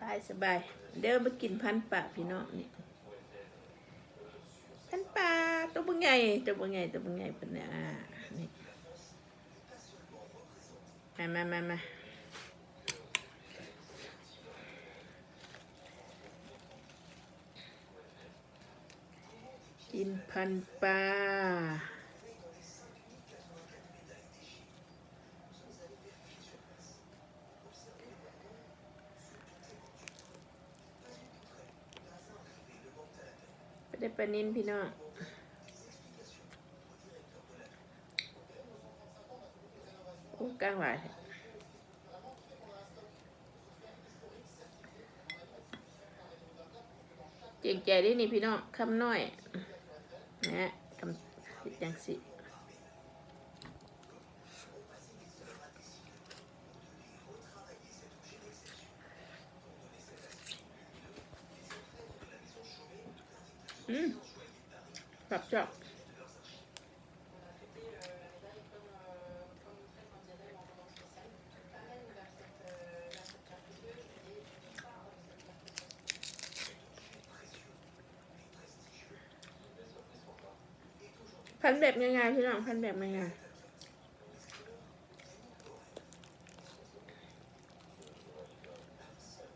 ບາຍ ສະບາຍ ເດີ ມາກິນພັນປາພີ່ນ້ອງ ນີ້ ພັນປາ ໂຕບັກໃຫຍ່ ໂຕບັກໃຫຍ່ ໂຕບັກໃຫຍ່ພຸ້ນນະ ນີ້ ມາ ມາ ມາ ມາ ກິນພັນປາ. ໄດ້ປານິນພີ່ນ້ອງ ໂອ້ ກ້າງຫຼາຍແທ້. ເກງໃຈເດ້ນີ້ພີ່ນ້ອງ ຄຳນ້ອຍນະ ເຮັດຈັ່ງຊີ້ ອືມ ແຊບໆ. ພັນແບບງ່າຍໆ ພີ່ນ້ອງ ພັນແບບງ່າຍໆ.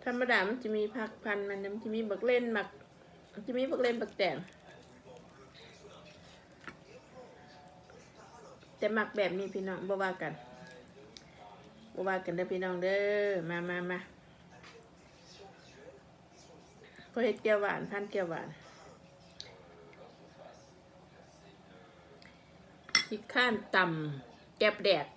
ທຳມະດາມັນຈະມີຜັກພັນ ມັນຈະມີບັກເລັ່ນ ມັກ ມັນຈະມີບັກເລັ່ນ ບັກແຕງ ແຕ່ມັກແບບນີ້ພີ່ນ້ອງ ບໍ່ວ່າກັນ ບໍ່ວ່າກັນເດີພີ່ນ້ອງເດີ ມາ ມາ ມາ. ພໍເຮັດແຈ່ວຫວານ ພັນແຈ່ວຫວານ ຂີ້ຄ້ານຕຳແຈ່ບແດກ.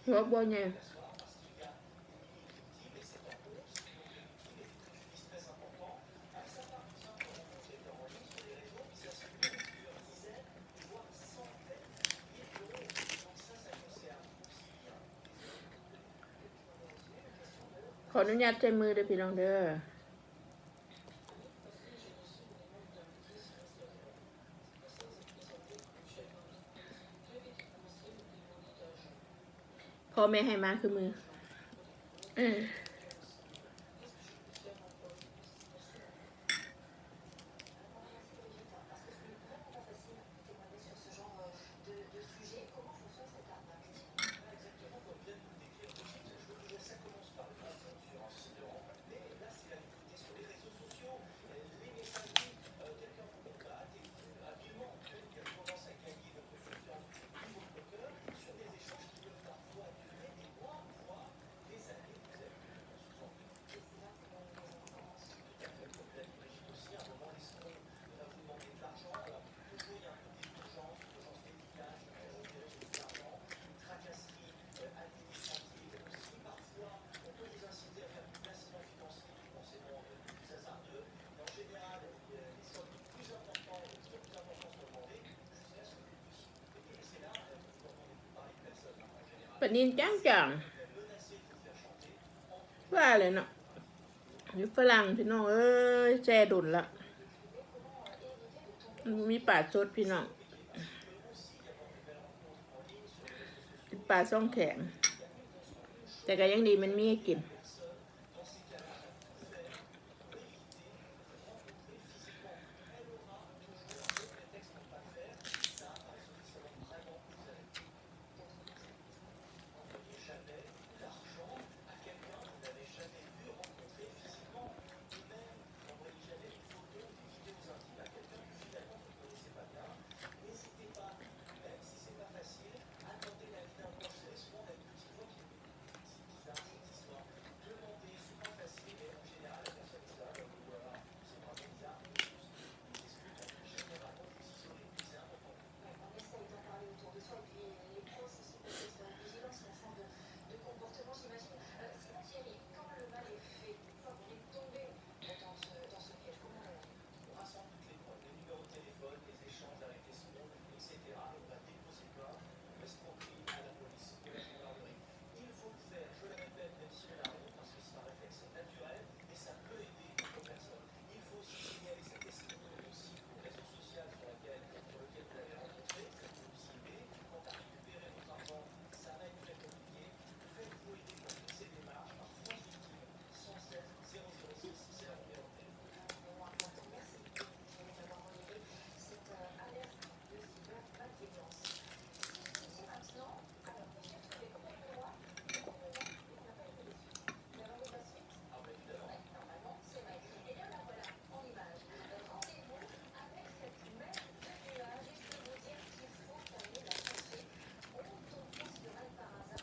ຫົວບົວໃຫຍ່. ຂໍອະນຸຍາດໃຊ້ມືເດີພີ່ນ້ອງເດີ. ພໍ່ແມ່ໃຫ້ມາຄືມື ເອີ.ປານິນຈາງໆ ວ່າແຫຼະເນາະ ຢູ່ຝຣັ່ງພີ່ນ້ອງເອີຍ ແຊ່ດົນລະ ມັນບໍ່ມີປາສົດພີ່ນ້ອງ ເປັນປາຊ່ອງແຂງ ແຕ່ກໍຍັງດີມັນມີໃຫ້ກິນ.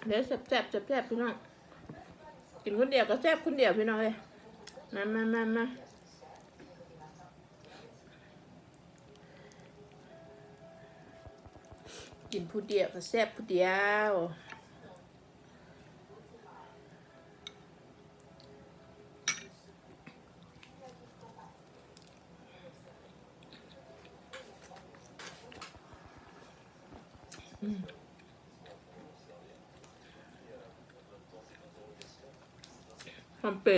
ເດີ ແຊບໆ ແຊບໆ ພີ່ນ້ອງ. ກິນຄົນດຽວກໍແຊບຄົນດຽວ ພີ່ນ້ອງເອີຍ. ມາ ມາ ມາ ມາ. ກິນຜູ້ດຽວກໍແຊບຜູ້ດຽວ. ອືມ ຫອມເປ.